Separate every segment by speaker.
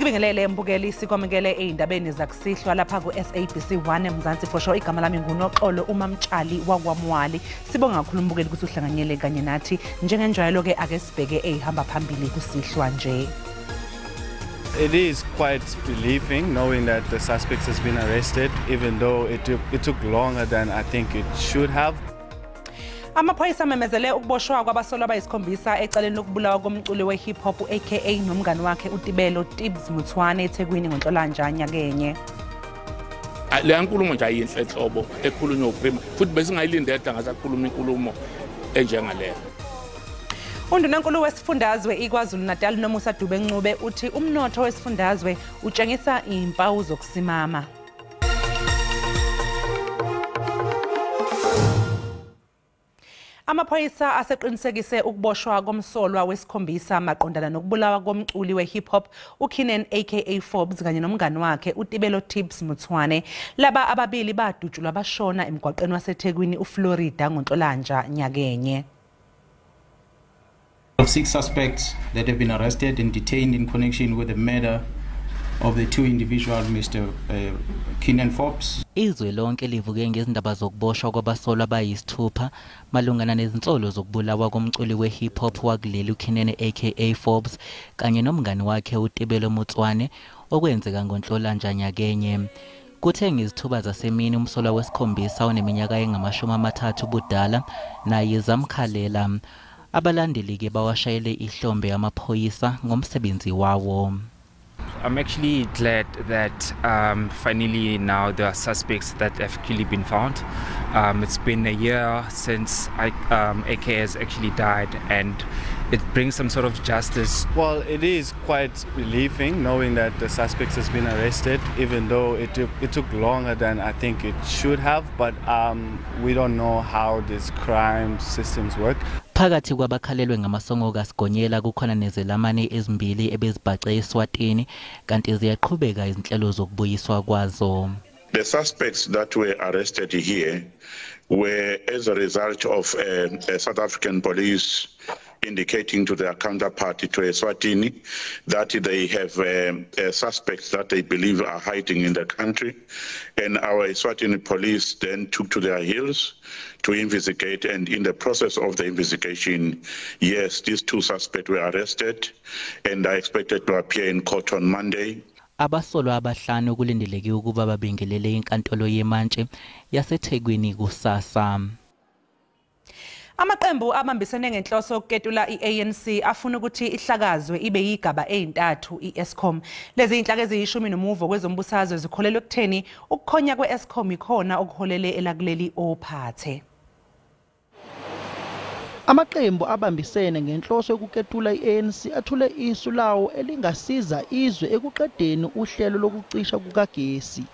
Speaker 1: Sikubingelele mbukeli, sikwamukele ey'ndabeni zakusihlwa lapha ku-SABC 1 eMzansi for sure. Igama lami nguNoxolo uMamtshali wakwaMwali. Sibonga kakhulu mbukeli ukuthi uhlanganyele kanye nathi. Njengenjwayelo-ke ake sibheke ey'hamba phambili kusihlwa nje.
Speaker 2: It is quite relieving knowing that the suspect has been arrested, even though it took longer than I think it should have.
Speaker 1: Amaphoyisa amemezele ukuboshwa kwabasolwa abayisikhombisa ecaleni lokubulawa komculi we-hip hop u-AKA nomngani wakhe uTibelo Tibz Motsoane eThekwini ngoNhlolanja nyakenye.
Speaker 3: Leya nkulumo nje ayinhle nhlobo ekhulunywa uPrima, futhi besingayilindele ngasakhuluma inkulumo enjengaleyo.
Speaker 1: Undunankulu wesifundazwe iKwaZulu-Natal Nomusa Dube-Ncube uthi umnotho wesifundazwe utshengisa izimpawu zokusimama. Amaphoyisa aseqinisekise ukuboshwa komsolwa wesikhombisa maqondana nokubulawa komculi we-hip hop uKiernan aka Forbes kanye nomngani wakhe uTibelo Tibz Motsoane. Laba ababili badutshulwa bashona emgwaqeni waseThekwini uFlorida ngoNhlolanja nyakenye.
Speaker 4: Of 6 suspects that have been arrested and detained in connection with the murder of the 2 individuals, Mr. Kiernan Forbes.
Speaker 5: Izwe lonke livuke ngezindaba zokuboshwa kwabasolwa abayisithupha malungana nezinsolo zokubulawa komculi we-hip hop wakuleli uKiernan aka Forbes kanye nomngani wakhe uTibelo Motsoane okwenzeka ngoNhlolanja nyakenye. Kuthe ngezithuba zasemini umsolwa wesikhombisa oneminyaka engama-30 ubudala naye zamkhalela. Abalandeli-ke bawashayele ihlombe amaphoyisa ngomsebenzi wawo.
Speaker 6: I'm actually glad that finally now there are suspects that have actually been found. It's been a year since AK has actually died, and it brings some sort of justice.
Speaker 2: Well, it is quite relieving knowing that the suspect has been arrested, even though it took longer than I think it should have, but we don't know how these crime systems work.
Speaker 5: Phakathi kwabakhalelwe ngamasongo kaSigonyela kukhona nezelamane ezimbili ebezibhace eSwatini, kanti ziyaqhubeka izinhlelo zokubuyiswa kwazo.
Speaker 7: The suspects that were arrested here were as a result of a South African police indicating to their counterpart to Eswatini that they have suspects that they believe are hiding in the country, and our Eswatini police then took to their heels to investigate, and in the process of the investigation, yes, these 2 suspects were arrested and are expected to appear in court on Monday.
Speaker 5: Abasolwa abahlanu kulindeleke ukuba babingelele inkantolo yemantshi yaseThekwini kusasa.
Speaker 1: Amaqembu abambisene ngenhloso yokuketula i-ANC afuna ukuthi ihlakazwe ibe yigaba ezintathu i-Eskom. Lezi inhlaka eziyishumi nomuvo kwezombusazwe zikholelwa ekutheni ukukhonya kwe-Eskom ikhona okuholele elakuleli ophathe.
Speaker 8: Amaqembu abambisene ngenhloso yokuketula i-ANC athule isu lawo elingasiza izwe ekuqedeni uhlelo lokucisha kukagesi.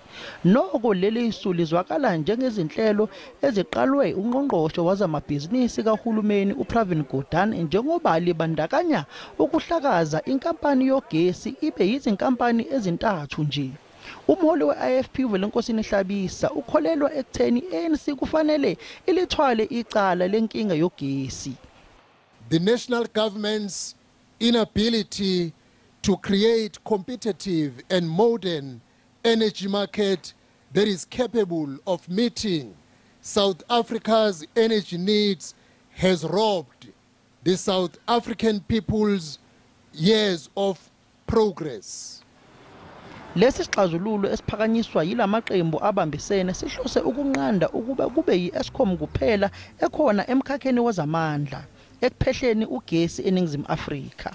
Speaker 8: Noko leli isu lizwakala njengezinhlelo eziqalwe ungqongqoshe wezamabhizinisi kahulumeni uPravin Gordhan, njengoba libandakanya ukuhlakaza inkampani yogesi ibe yizinkampani ezintathu nje. Umholi we-IFP uVelenkosini Hlabisa ukholelwa ekutheni i-ANC kufanele ilithwale icala lenkinga yogesi.
Speaker 9: The national government's inability to create competitive and modern energy market that is capable of meeting South Africa's energy needs has robbed the South African people's years of progress.
Speaker 8: Lesi sixazululo esiphakanyiswa yilamaqembu abambisene sihlose ukunqanda ukuba kube yi-Eskom kuphela ekhona emkhakheni wezamandla ekuphehleni ugesi eNingizimu Afrika.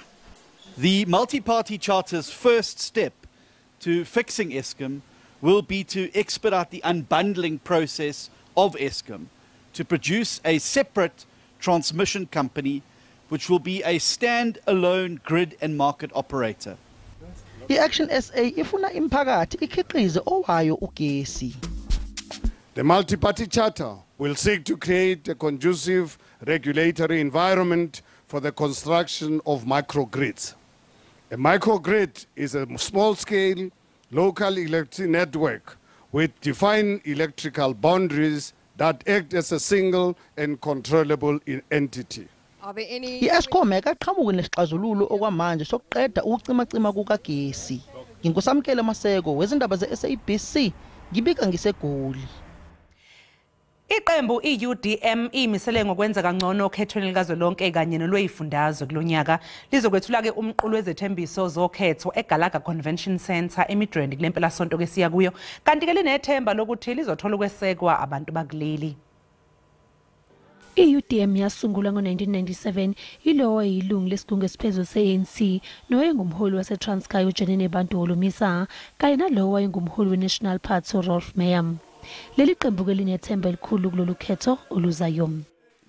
Speaker 10: The multi-party charter's first step to fixing Eskom will be to expedite the unbundling process of Eskom to produce a separate transmission company which will be a stand-alone grid and market operator.
Speaker 8: I-Action SA ifuna imphakathi ikhiqize owayo ugesi.
Speaker 11: The multi-party charter will seek to create a conducive regulatory environment for the construction of microgrids. A microgrid is a small-scale local electric network with defined electrical boundaries that act as a single and controllable entity.
Speaker 8: I-Eskom ayikaqhamuki nesixazululo okwamanje sokuqeda ukucimacima kukagesi. Ngingusamkele Maseko wezindaba ze-SABC, ngibika ngiseGoli.
Speaker 1: Iqembu i-UDM imisele ngokwenza kangcono okhethweni likazwelonke kanye nolweyifundazwe kulonyaka. Lizokwethula-ke umqulu wezethembiso zokhetho eGalaga Convention Centre eMidrand kule mpelasonto ke siya kuyo. Kanti-ke linethemba lokuthi lizothola ukwesekwa abantu bakuleli.
Speaker 12: I-UDM yasungulwa ngo-1997 yilowo yilungu lesigungu esiphezulu se-ANC nowayengumholi wase-Transkei uJenene Bantu Holomisa kanye nalowo wayengumholi we-National Party uRolf Meyer. Leli qembu ke linethemba elikhulu kulolu khetho oluzayo.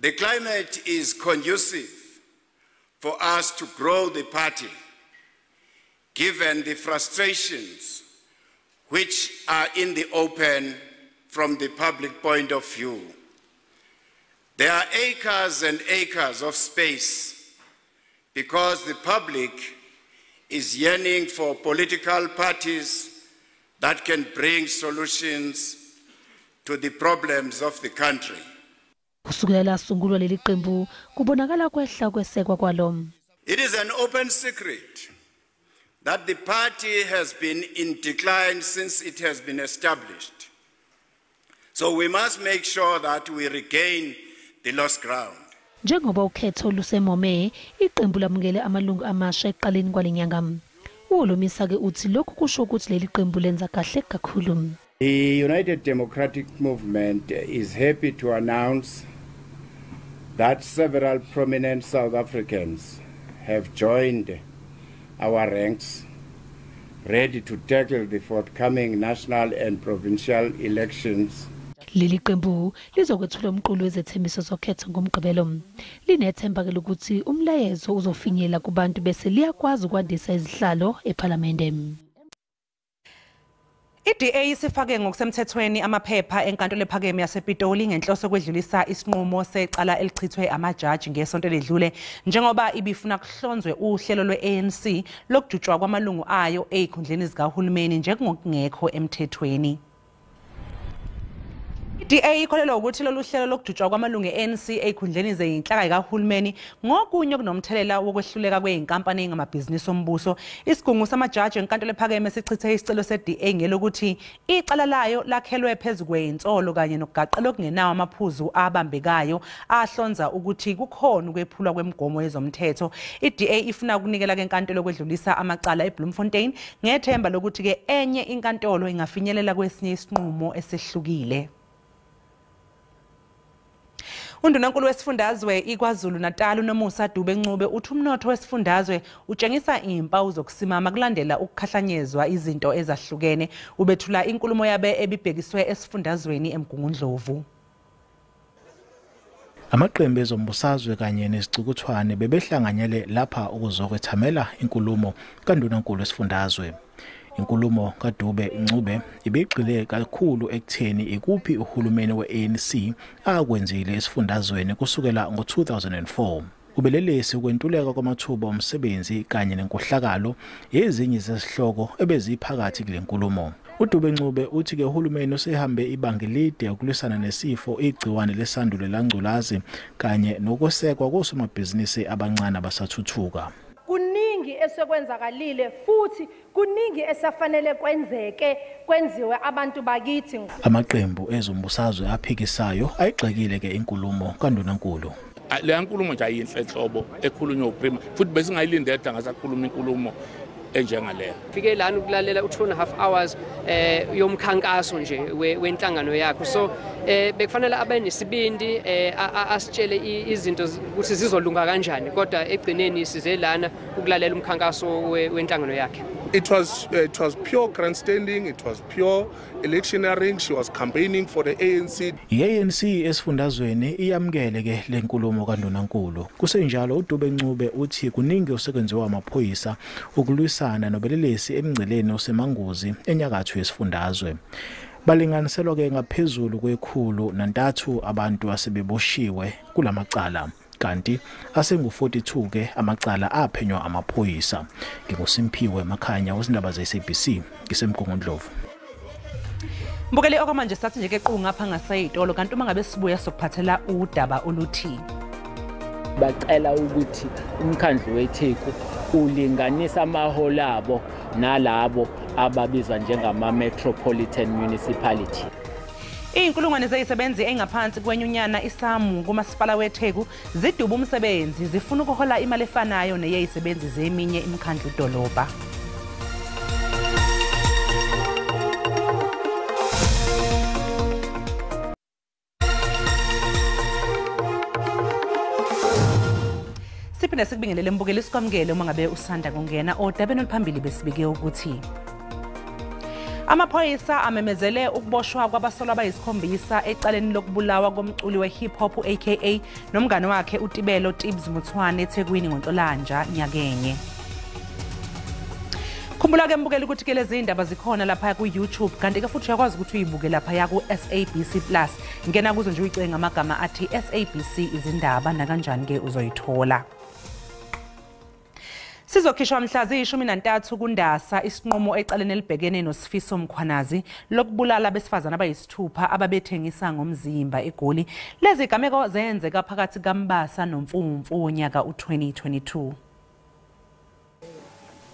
Speaker 13: The climate is conducive for us to grow the party, given the frustrations which are in the open from the public point of view. There are acres and acres of space because the public is yearning for political parties that can bring solutions to the problems of the country.
Speaker 12: Kusukela lasungulwa leli qembu kubonakala kwehla kwesekwa kwalo.
Speaker 13: It is an open secret that the party has been in decline since it has been established. So we must make sure that we regain the lost ground.
Speaker 12: Njengoba ukhetho lusemome, iqembu lamukele amalungu amasha ekuqaleni kwalenyanga. UHolomisa ke uthi lokhu kusho ukuthi leli qembu lenza kahle kakhulu.
Speaker 13: The United Democratic Movement is happy to announce that several prominent South Africans have joined our ranks, ready to tackle the forthcoming national and provincial elections.
Speaker 12: Leli qembu lizokwethula umqulu wezethembiso zokhetho ngoMgqibelo. Linethemba ke lokuthi umlayezo uzofinyelela kubantu bese liyakwazi ukwandisa izihlalo ePhalamende.
Speaker 1: I-DA isifake ngokusemthethweni amaphepha enkantolo ephakeme yasePitoli ngenhloso yokwedlulisa isinqumo secala elichithwe amajaji ngesonto eledlule, njengoba ibifuna kuhlonzwe uhlelo lwe-ANC lokujutshwa kwamalungu ayo ezikhundleni zikahulumeni njengokungekho emthethweni. I-DA ikholelwa ukuthi lolu hlelo lokujutshwa kwamalungu e-ANC ezikhundleni zeyinhlaka zikahulumeni ngokunye okunomthelela wokwehluleka kweyinkampani engamabhizinisi ombuso. Isigungu samajaji enkantolo ephakeme sichithe isicelo se-DA ngelokuthi icala layo lakhelwe phezu kweyinsolo kanye nokugaqela okungenawo amaphuzu abambekayo ahlonza ukuthi kukhona ukwephulwa kwemigomo yezomthetho. I-DA ifuna ukunikela ke enkantolo kwedlulisa amacala eBloemfontein ngethemba lokuthi ke enye inkantolo ingafinyelela kwesinye isinqumo esehlukile. Undunankulu wesifundazwe iKwaZulu Natal uNomusa Dube Ncube uthi umnotho wesifundazwe utshengisa izimpawu zokusimama kulandela ukukhahlanyezwa izinto ezahlukene. Ubethula inkulumo yabe ebibhekiswe esifundazweni eMgungundlovu.
Speaker 4: Amaqembu ezombusazwe kanye nezicukuthwane bebehlanganyele lapha ukuzokwethamela inkulumo kaNdunankulu wesifundazwe. Inkulumo kaDube Ncube ibigxile kakhulu ekutheni ikuphi uhulumeni we-ANC akwenzile esifundazweni kusukela ngo-2004. Ubelelesi, ukwentuleka kwamathuba omsebenzi kanye nenkohlakalo ezinye zezihloko ebeziphakathi kule nkulumo. uDube Ncube uthi ke uhulumeni usehambe ibanga elide ukulwisana nesifo igciwane lesandulela ngculazi kanye nokwesekwa kosomabhizinisi abancane abasathuthuka.
Speaker 14: Kuningi esekwenzakalile futhi kuningi esafanele kwenzeke kwenziwe abantu bakithi.
Speaker 4: Amaqembu ezombusazwe aphikisayo ayigxekile ke inkulumo kaNdunankulu.
Speaker 3: Le nkulumo nje ayinhle nhlobo ekhulunywa uPrima, futhi besingayilindele ngasakhuluma inkulumo enjengaleyo.
Speaker 15: Fike lana ukulalela u2.5 hours yomkhankaso nje wenhlangano yakho, so bekufanele abe nesibindi asitshele izinto ukuthi zizolunga kanjani, kodwa egcineni size lana ukulalela umkhankaso wenhlangano yakhe.
Speaker 16: It was pure grandstanding, it was pure electioneering. She was campaigning for the ANC.
Speaker 4: I-ANC esifundazweni iyamukele ke lenkulumo kaNdunankulu. Kusenjalo uDube Ncube uthi kuningi osekwenziwa amaphoyisa ukulwisana nobelelesi emngceleni osemangozi enyakatho yesifundazwe. Balinganiselwa ke ngaphezulu kwe-103 abantu asebeboshiwe kulamacala, kanti asengu-42 ke amacala aphenywa amaphoyisa. NginguSimphiwe Makhanya wezindaba ze-SABC ngiseMgungundlovu.
Speaker 1: Mbukeli, okwamanje sathi nje ke qhu ngapha ngaseyitolo, kanti uma ngabe sibuya sokuphathela udaba oluthi
Speaker 17: bacela ukuthi umkhandlu weTheku ulinganisa amaholo abo nalabo Ababizwa njengama metropolitan municipality.
Speaker 1: Iy'nkulungwane zezisebenzi engaphansi kwenyunyana iSAMWU kumasipala weTheku ziduba umsebenzi zifuna ukuhola imali efanayo neyezisebenzi zeminye imikhandlu dolobha. Siphinde sikubingelele mbukeli sikwamukele uma ngabe usanda kungena odabeni oluphambili besibike ukuthi amaphoyisa amemezele ukuboshwa kwabasolwa abayisikhombisa ecaleni lokubulawa komculi we-hip hop aka nomngane wakhe uTibelo Tibbs Motsoane eThekwini ngoNhlolanja nyakenye. Khumbula ke mbukeli ukuthi ke lezi indaba zikhona lapha ku YouTube kanti ke futhi uyakwazi ukuthi uyibuke lapha ku SABC Plus. Ngena kuzo nje uyicinge ngamagama athi SABC izindaba nakanjani ke uzoyithola. Sizokhishwa mhla ziyi-13 kuNdasa isinqumo ecaleni elibhekene noSifiso Mkhwanazi lokubulala abesifazane abayisithupha ababethengisa ngomzimba eGoli. Lezi gameko zenzeka phakathi kaMbasa noMfumfu wonyaka u-2022.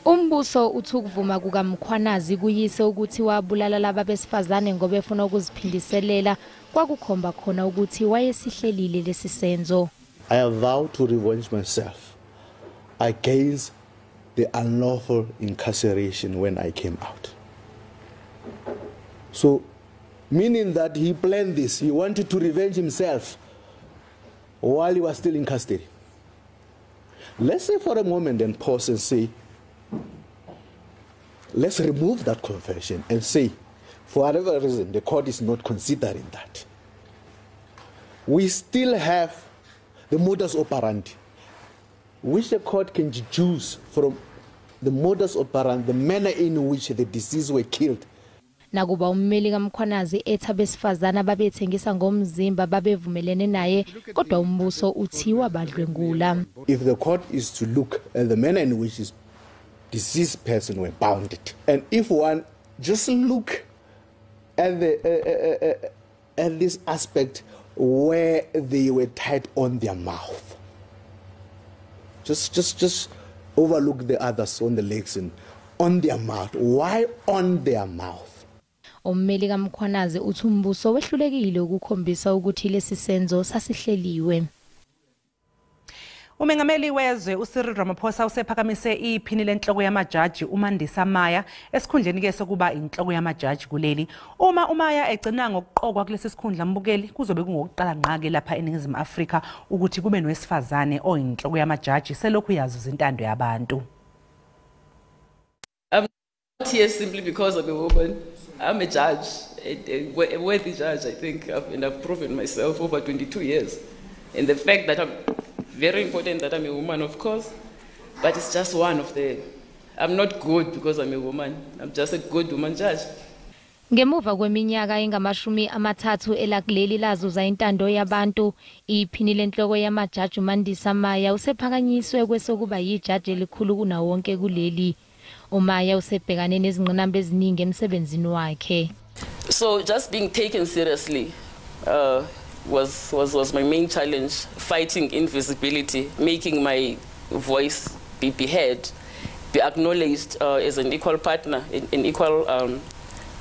Speaker 18: Umbuso uthi ukuvuma kukaMkhwanazi kuyise ukuthi wabulala laba besifazane ngoba efuna ukuziphindiselela kwakukhomba khona ukuthi wayesihlelile lesi senzo.
Speaker 19: I have vowed to revenge myself against the unlawful incarceration when I came out. So, meaning that he planned this, he wanted to revenge himself while he was still in custody. Let's say for a moment and pause and say, let's remove that confession and say, for whatever reason, the court is not considering that. We still have the modus operandi, which the court can deduce from the modus operandi, the manner in which the deceased were killed.
Speaker 18: Nakuba ummeli kaMkhwanazi ethi abesifazane ababethengisa ngomzimba babevumelene naye, kodwa umbuso uthi wabadlwengula.
Speaker 19: If the court is to look at the manner in which this deceased person were bounded, and if one just look at the at this aspect where they were tied on their mouth, just overlook the others on the legs and on their mouth. Why on their mouth?
Speaker 18: Ummeli kaMkhwanazi uthi umbuso wehlulekile ukukhombisa ukuthi lesi senzo sasihleliwe.
Speaker 1: Umengameli wezwe uCyril Ramaphosa usephakamise iphini lenhloko yamajaji uMandisa Maya esikhundleni ke sokuba inhloko yamajaji kuleli. Uma uMaya egcina ngokuqokwa kulesi sikhundla mbukeli kuzobe kungokuqala ngqa lapha eNingizimu Afrika ukuthi kube nowesifazane oyinhloko yamajaji selokhu yazuza intando yabantu.
Speaker 20: I'm not here simply because I'm a woman. I'm a judge, a worthy judge, I think, and I've proven myself over 22 years. And the fact that I'm very important that I'm a woman, of course, but it's just one of the, I'm not good because I'm a woman. I'm just a good woman judge.
Speaker 18: Ngemuva kweminyaka engama-30 elakuleli lazuza intando yabantu, iphini lenhloko yamajaji uMandisa Maya usephakanyiswe kwesokuba yijaji elikhulu kunawonke kuleli. uMaya usebhekane nezingqinamba eziningi emsebenzini wakhe.
Speaker 20: So just being taken seriously was my main challenge, fighting invisibility, making my voice be heard, be acknowledged as an equal partner, an equal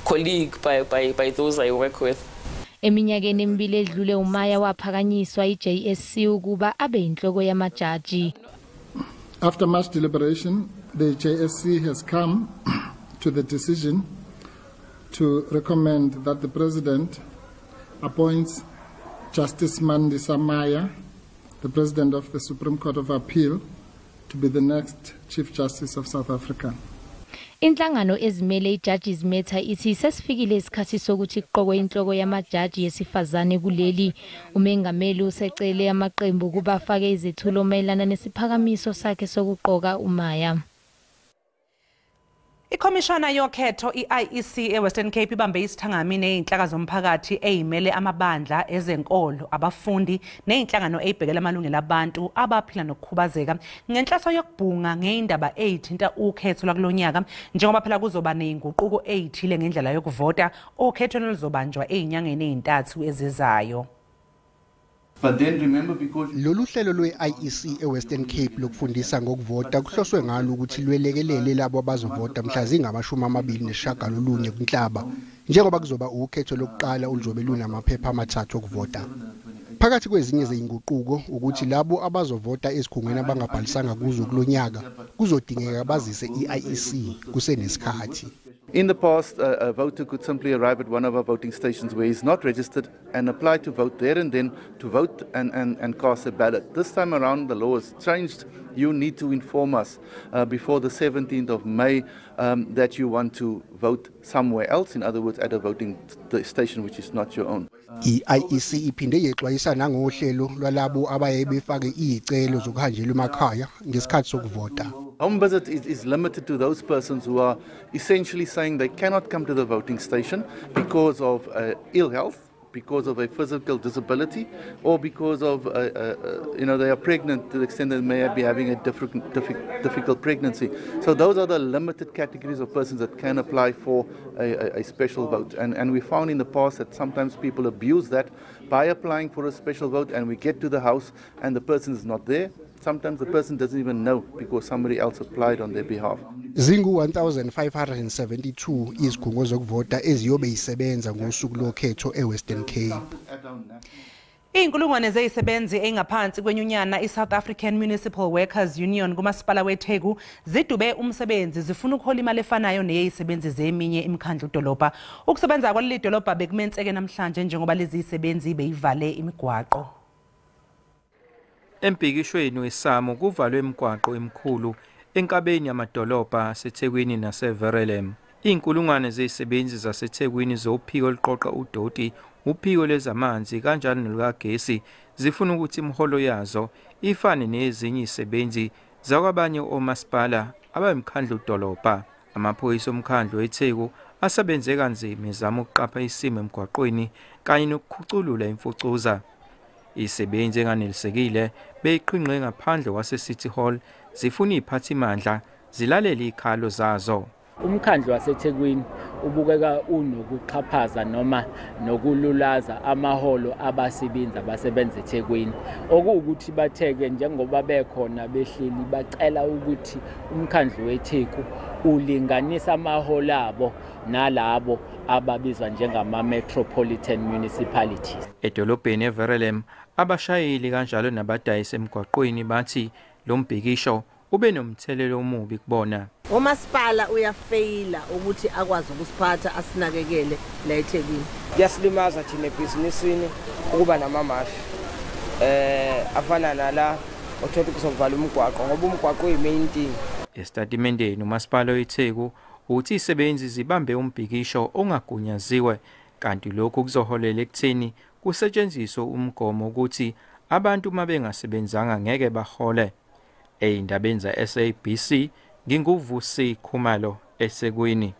Speaker 20: colleague by those I work with.
Speaker 18: Eminyakeni emibili edlule uMaya waphakanyiswa iJSC ukuba abe inhloko yamajaji.
Speaker 21: After much deliberation, the JSC has come to the decision to recommend that the President appoints Justice Mandisa Maya, the President of the Supreme Court of Appeal, to be the next Chief Justice of South Africa.
Speaker 18: Inhlangano ezimele iJudges Matter ithi sesifikile isikhathi sokuthi kuqokwe inhloko yamajaji yesifazane kuleli. Umengameli usecele amaqembu ukuba afake izethulo mayelana nesiphakamiso sakhe sokuqoka uMaya.
Speaker 1: Ikhomishana yokhetho i-IEC eWestern Cape ibambe isithangami nezinhlaka zomphakathi eyimele amabandla ezenkolo, abafundi nezinhlangano ezibhekela amalungelo abantu abaphila nokukhubazeka ngenhloso yokubhunga ngeindaba ezithinta ukhetho lwakulonyaka, njengoba phela kuzoba nezinguquko ezithile ngendlela yokuvota okhethweni oluzobanjwa ezinyangeni ezintathu ezizayo.
Speaker 6: But then remember, because
Speaker 22: Lolu hlelo lwe-IEC eWestern Cape lokufundisa ngokuvota kuhloswe ngalo ukuthi lwelekelele labo abazovota mhla zingama-29 kuNhlaba, njengoba kuzoba ukhetho lokuqala oluzobe lunamaphepha amathathu okuvota. Phakathi kwezinye zezinguquko ukuthi labo abazovota ezikhungweni abangabhalisanga kuzo kulonyaka kuzodingeka bazise i-IEC kusenesikhathi.
Speaker 6: In the past, a voter could simply arrive at one of our voting stations where he's not registered and apply to vote there and then to vote and cast a ballot. This time around, the law has changed. You need to inform us before the 17th of May that you want to vote somewhere else, in other words, at a voting station which is not your own.
Speaker 22: I-IEC iphinde yexwayisa nangohlelo lwalabo abaye befake izicelo zokuhanjelwa emakhaya ngesikhathi sokuvota.
Speaker 6: Home visit is limited to those persons who are essentially saying they cannot come to the voting station because of ill health, because of a physical disability, or because of, they are pregnant to the extent that they may be having a difficult pregnancy. So those are the limited categories of persons that can apply for a special vote. And we found in the past that sometimes people abuse that by applying for a special vote, and we get to the house and the person is not there. Sometimes the person doesn't even know because somebody else applied on their behalf.
Speaker 22: Zingu 1572 izikhungo zokuvota eziyobe isebenza ngosuku lokhetho eWestern Cape.
Speaker 1: Inkulungwane zezisebenzi engaphansi kwenyunyana iSouth African Municipal Workers Union kumasipala weTheku zidube umsebenzi zifuna ukuhola imali efanayo neyezisebenzi zeminye imikhandlu dolobha. Ukusebenza kwaleli dolobha bekumenseke namhlanje njengoba lezi zisebenzi beyivale imigwaqo.
Speaker 23: Embhikishweni wesamo kuvalwe imigwaqo emikhulu enkabeni yamadolobha aseThekwini naseVerelem. Inkulungwane zezisebenzi zaseThekwini zophiko oluqoqa udoti, uphiko lwezamanzi kanjalo nolukagesi zifuna ukuthi imiholo yazo ifane nezinye izisebenzi zakwabanye omasipala abayimkhandlu dolobha. Amaphoyisa omkhandlu weTheku asebenze kanzima ezama ukuqapha isimo emgwaqweni kanye nokukhuculula imfucuza. Izisebenzi enganelisekile beyiqhinqe ngaphandle kwase-City Hall zifuna iziphathimandla zilalele izikhalo zazo.
Speaker 17: Umkhandlu waseThekwini ubukeka unokuxhaphaza noma nokululaza amaholo abasebenzi abasebenza eThekwini, okuwukuthi batheke njengoba bekhona behleli bacela ukuthi umkhandlu weTheku ulinganise amaholo abo nalabo ababizwa njengama-metropolitan municipalities.
Speaker 23: Edolobheni eVerelem, abashayeli kanjalo nabadayisi emgwaqweni bathi lo mbhikisho ube nomthelelo omubi kubona.
Speaker 24: Umasipala uyafeyila ukuthi akwazi ukusiphatha asinakekele la eThekwini.
Speaker 25: Kuyasilimaza thina ebhizinisini ukuba namamashi afana nala othola kuzovala umgwaqo ngoba umgwaqo uyi-main thing.
Speaker 23: Esitatimendeni umasipala weTheku uthi izisebenzi zibambe umbhikisho ongagunyaziwe, kanti lokhu kuzoholela ekutheni kusetshenziswe umgomo ukuthi abantu uma bengasebenzanga ngeke bahole. Ey'ndabeni za-SABC nginguVusi Khumalo eThekwini.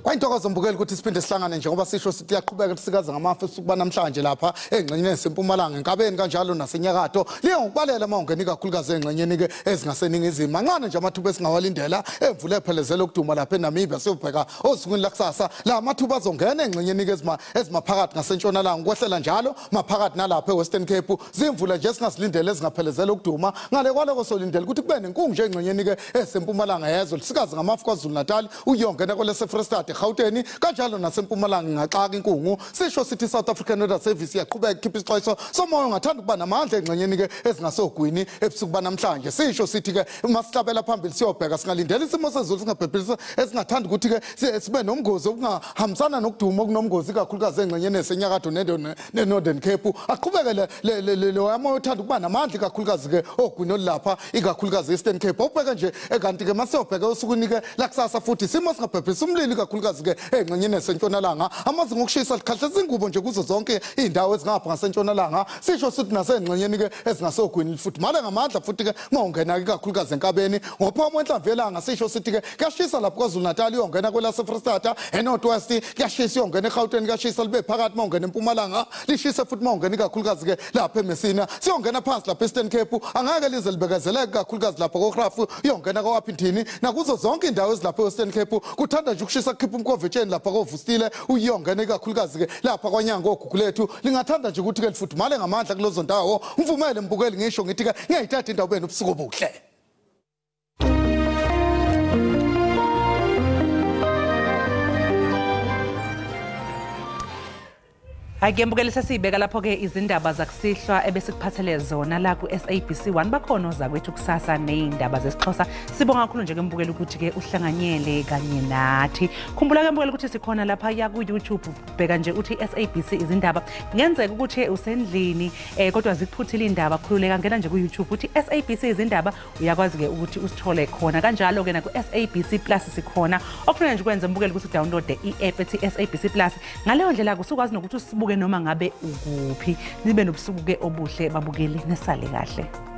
Speaker 26: Kwayintokozo mbukeli ukuthi siphinde sihlangane njengoba sisho sithi liyaqhubeka lisikaza ngamafu esukuba namhlanje lapha engxenyeni yasempumalanga enkabeni kanjalo nasenyakatho. Liye ngokubalela uma ungena ikakhulukazi engxenyeni-ke ezingaseningizimu. Mancane nje amathuba esingawalindela emvula ephelezela ukuduma lapha eNamibia siyobheka osukwini lakusasa. La mathuba azongena engxenyeni-ke ezimaphakathi ngasentshonalanga ukwehlela njalo maphakathi nalapha eWestern Cape. Zimvula nje esingazilindela ezingaphelezela ukuduma. Ngale kwaloko solindela ukuthi kube nenkungu nje engxenyeni-ke esempumalanga yezwe lisikaze ngamafu KwaZulu Natal uyongena kwelese-Free State, Gauteng kanjalo nasempumalanga ingaxaka inkungu. Sisho sithi South African Weather Service iyaqhubeka ikhipha isixwayiso somoya ongathanda ukuba namandla engxenyeni-ke ezingasogwini ebusuku banamhlanje. Sisho sithi-ke uma sihlabela phambili siyobheka singalindela isimo sezulu singabhebhisa esingathanda ukuthi-ke sibe nomgozi okungahambisana nokuduma okunomgozi ikakhulukazi engxenyeni esenyakatho ne-Northern Cape. Aqhubeke loya moya othanda ukuba namandla ikakhulukazi-ke ogwini olulapha ikakhulukazi e-Eastern Cape. Awubheke nje kanti-ke masiyobheka osukwini-ke lakusasa futhi isimo singabhebhisa umlilo ikakhulukazi-ke engxenyeni esentshonalanga. Amazinga okushisa likhahleza ingubo nje kuzo zonke iy'ndawo ezingapha ngasentshonalanga. Sisho sithi nasengxenyeni-ke ezingasogwini futhi male ngamandla futhi-ke uma ungena-ke ikakhulukazi enkabeni ngophamo wenhlamvu yelanga. Sisho sithi-ke kuyashisa lapho KwaZulu Natal iyongena kwelase-Free State, eNorth West kuyashisa iyongena eGauteng kuyashisa libe phakathi uma ungena empumalanga lishise futhi uma ungena ikakhulukazi-ke lapha eMessina. Siyongena phansi lapha e-Eastern Cape angeke lize libekezeleke kakhulukazi lapha koHrafu iyongena koWaphintini nakuzo zonke iy'ndawo ezilapha e-Western Cape kuthanda nje ukushisa kukhipha umkovetsheni lapha kovusile uyongena ikakhulukazi ke lapha kwanyanga oGugulethu. Lingathanda nje ukuthi ke lifudumale ngamandla kulezo ndawo. Mvumele mbukeli ngisho ngithi ke ngiyayithatha indawo benu ubusuku obuhle.
Speaker 1: Hayi mbukeli, sesibeka lapho ke izindaba zakusihlwa ebesikuphathele zona la ku SABC 1. Bakhona ozakwethu kusasa nezindaba zesiXhosa. Sibonga kakhulu nje ke mbukeli ukuthi ke uhlanganyele kanye nathi. Khumbula ke mbukeli ukuthi sikhona lapha ya ku YouTube, bheka nje uthi SABC izindaba. Kungenzeka ukuthi usendlini kodwa zikuphuthile indaba, khululeka, ngena nje ku YouTube uthi SABC izindaba, uyakwazi ke ukuthi usithole khona. Kanjalo ke na ku SABC Plus sikhona. Okufanele nje kwenze mbukeli ukuthi udownload i-app ethi SABC Plus. Ngaleyo ndlela usukwazi nokuthi usibuke noma ngabe ukuphi. Nibe nobusuku ke obuhle babukeli, nesale kahle.